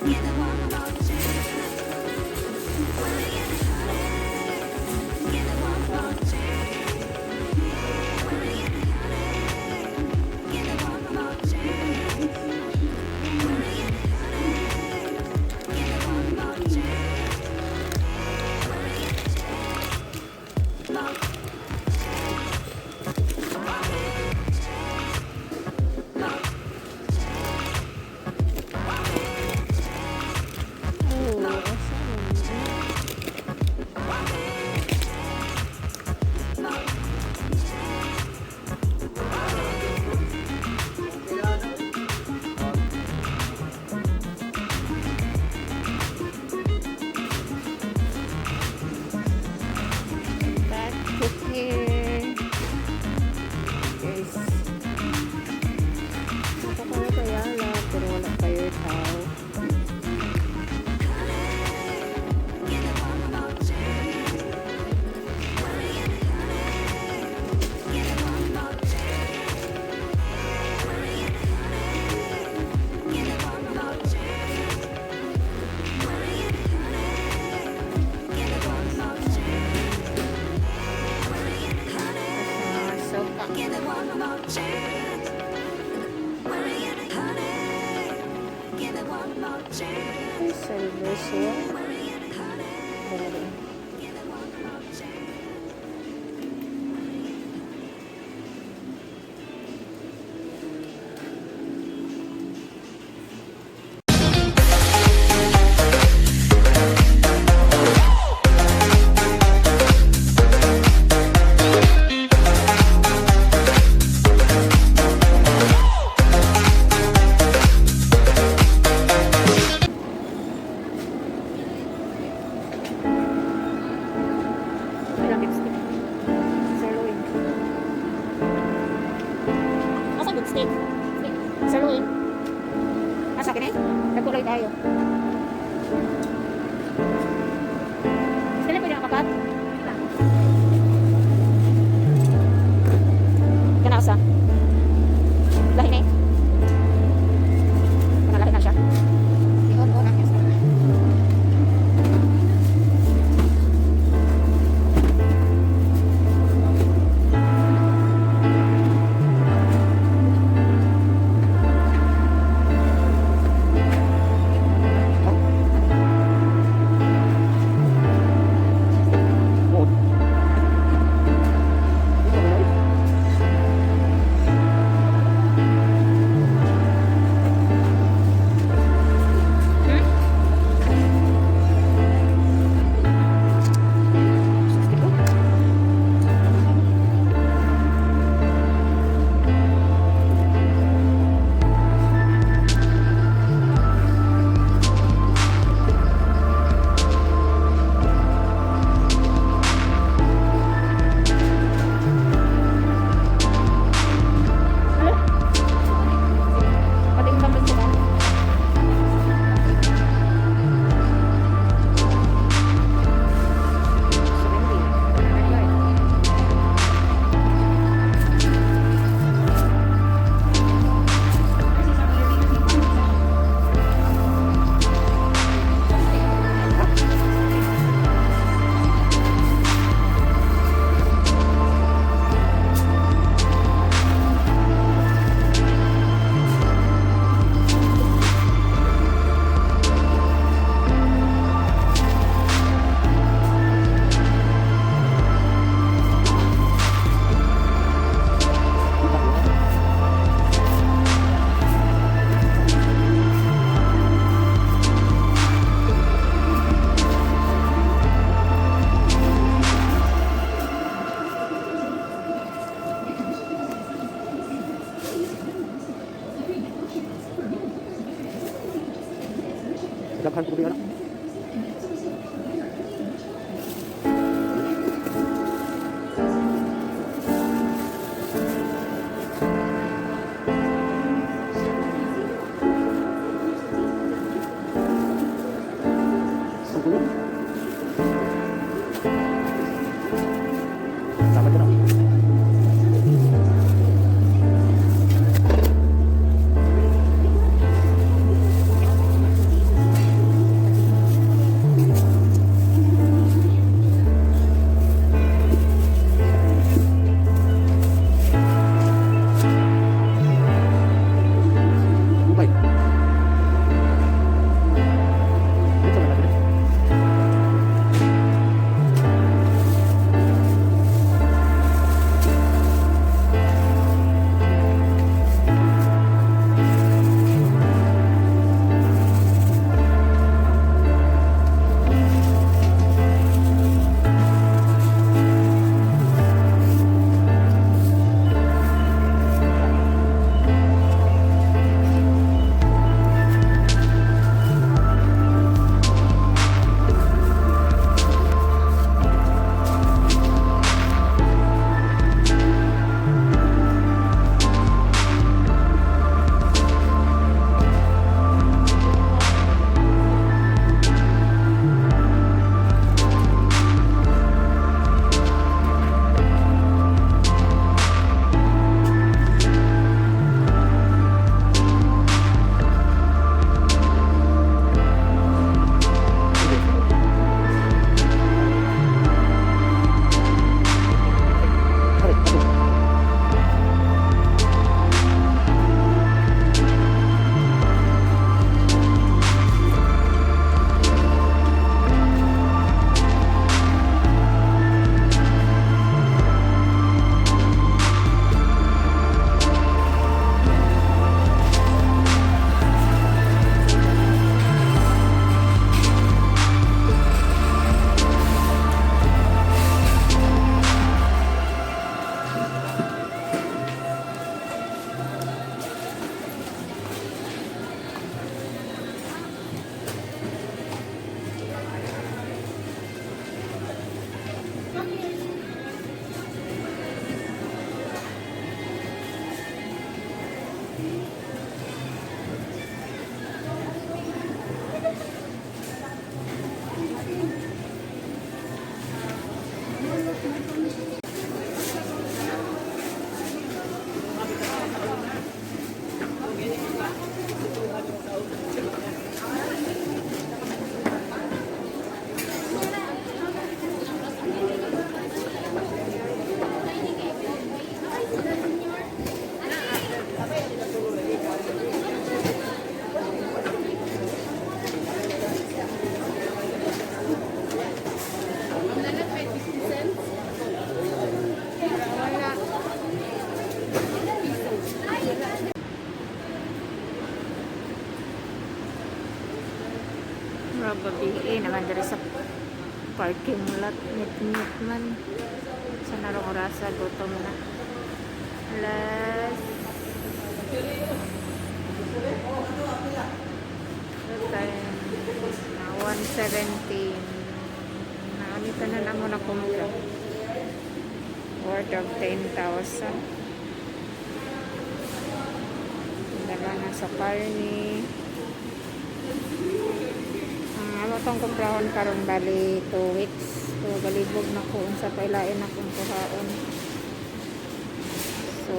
Give it one more chance. Honey, give it one more chance. Honey, give it one more chance. Honey, give it one more chance. More Oh, asa man? Back to here. Guys. Nakakayala, pero wala kayo tao. Give it one more chance. Honey, give it one more chance. Honey, give it one more chance. Honey, give it one more chance. Honey, Sa sofa. Give it one more chance. Honey, give it one more chance. Ay, silver siya. Honey, Grabe. Give it one more chance. Walang lipstick. Sir Louis. Asa lipstick? Sir Louis. Asa kini? Nagkulay tayo. Sila pwede makapat? Kana asa? Lahi na eh. Kana lahi na siya. I-on on ang Oo. Ito ba yun? 62? Ano? Patimbang ba sila? 70. 105. Daghan ko anak. Ang gulo. Dapat yun, ah. Murag gabi naman diri sa parking lot. Ngit-ngit man. Sa narong orasa, gutom na. Alas what time? Na 1:17. Naanita na na mo na kumpra. Worth of 10,000. Dala na sa karne. Ang amo tong kumprahon karon bali 2 weeks. So galibog na ko unsa pa ilain akong kuhaon. So